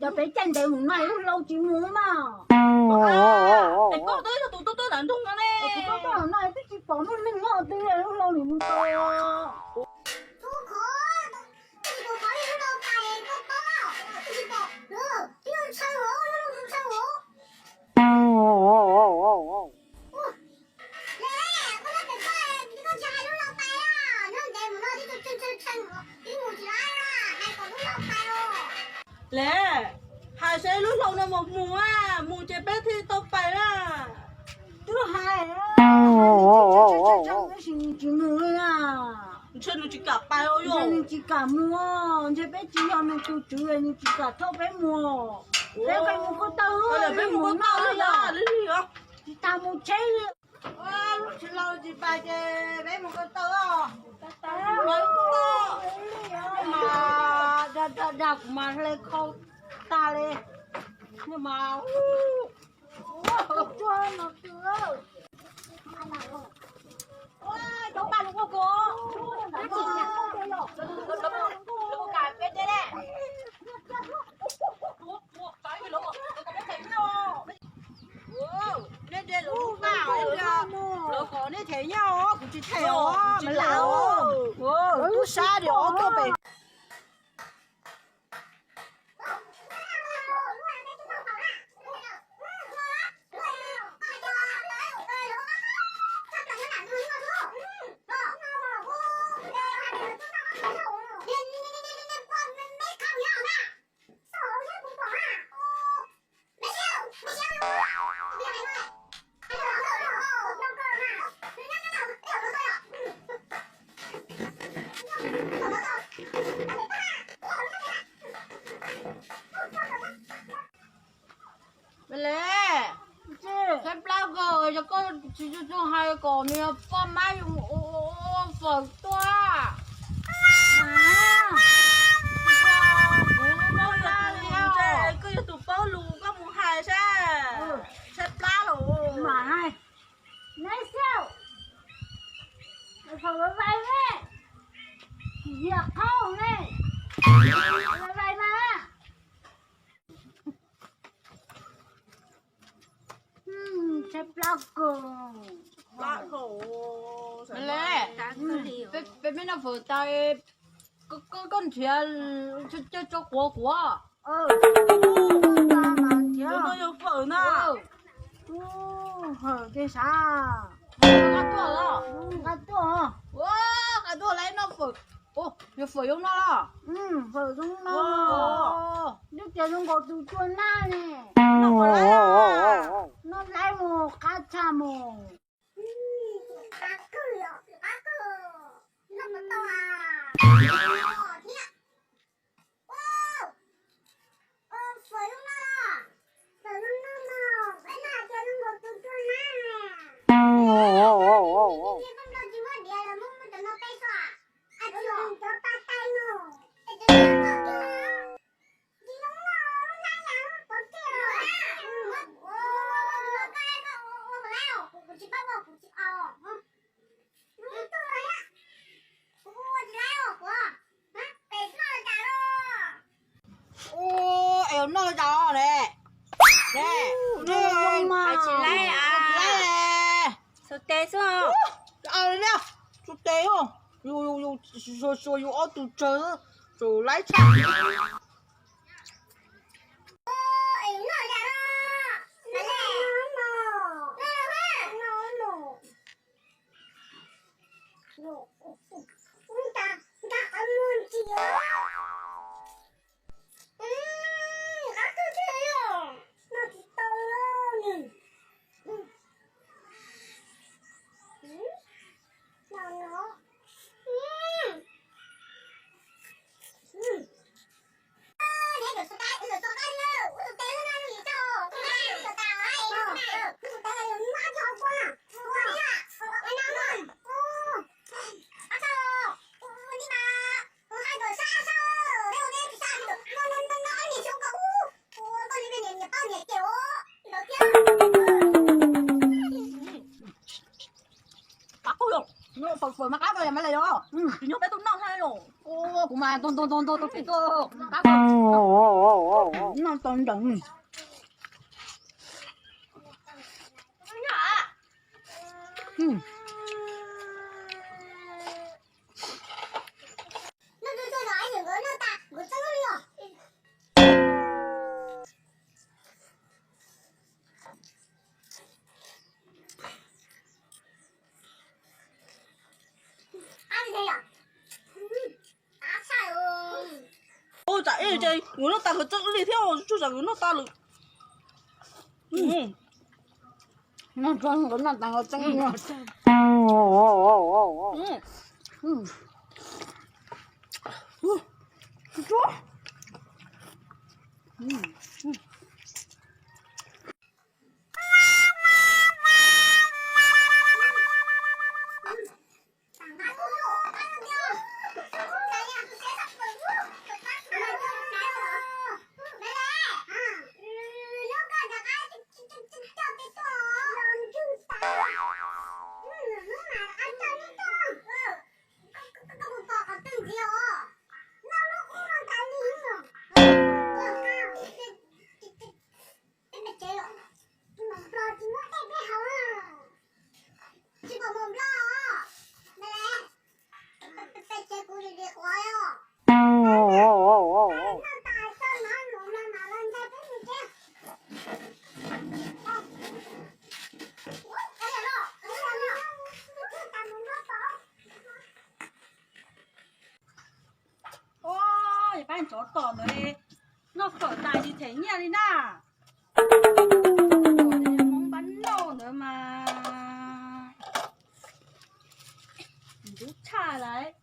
Cov peb caij ntev mus no lub hlau tsis mus mas. Es koj twb yog tus tuaj tuaj nram nroog no ne. Tus tuaj tuaj nram no twb tsis pom muaj neeg nyob twb lub hlau nws mus tau. Lawv hais seb lub hlau no mus mus a, mus ces peb thiaj tau pais na. Twb hais, tab sis nws tsis mus li na. Ntshe nws tsis kam pais os, ntshe nws tsis kam mus, ntshe peb tsis yog nws tus tswv nws tsis kam thauj peb mus. Peb mus ko taw, peb mus ko taw li os. Tsis tas mus tsheb li. Lub tsis laus tsis pais ces peb mus ko taw os. Mas dag dag dag kuv mas hle khau tag li. Mas cov paj lug ua kuv, lawv kam peb deb deb. Nej de lawv vaj, lawv kom nej them nyob os, kuv tsis them os, me laus. Tub sab li os, tuaj pem. Ua le, tshaib plab kawg, yog koj tsis txhob hais kom niag poj mab yus ua fawm tuaj. Koj yog tus paub lus, koj mus hais saib. Tshaib plab lawm. Neb xauj, fawm vais vais ne, yam qhaub ne, vais vais mas. Tshaib plab kawg. Peb peb noj fawm tas, koj nrhiav coj tso quav kuv. Nrhiav no yog fawm na. Fawm ces sav. Nqa tuaj, nqa tuaj, nqa tuaj lawv noj fawm. Yog fawm zoo no los? Fawm zoo no. Twb tias zoo nkaus tus cua nab ne. Noj laib mus qab tshaj mus. Ua, es noj zog ne. Ne, noj tsis laib, tsis laib. Xus tes xwb. Xus tes, yus, yus, yus, yus ob tug tsawg, tsawg laib tshaj. Qab kawg, fawm fawm mas qab kawg yom, mas le yom, tsis nyuag peb tuaj noj na los. Kuv mas ntog ntog ntog ntog tus pem tuaj, qab kawg. Noj tau ntev. Ua tsam ib ces kuv noj tas nkawd txeeb li thiab, tsuas tsam kuv noj tas lawm. Noj tag nkawd noj tas nkawd txeeb. Ua, pab tsov tom ntawd noj fawm tas tsis them nyiaj li na. Hmoob npab nauj ntawd mas ntxub tshaj lawm.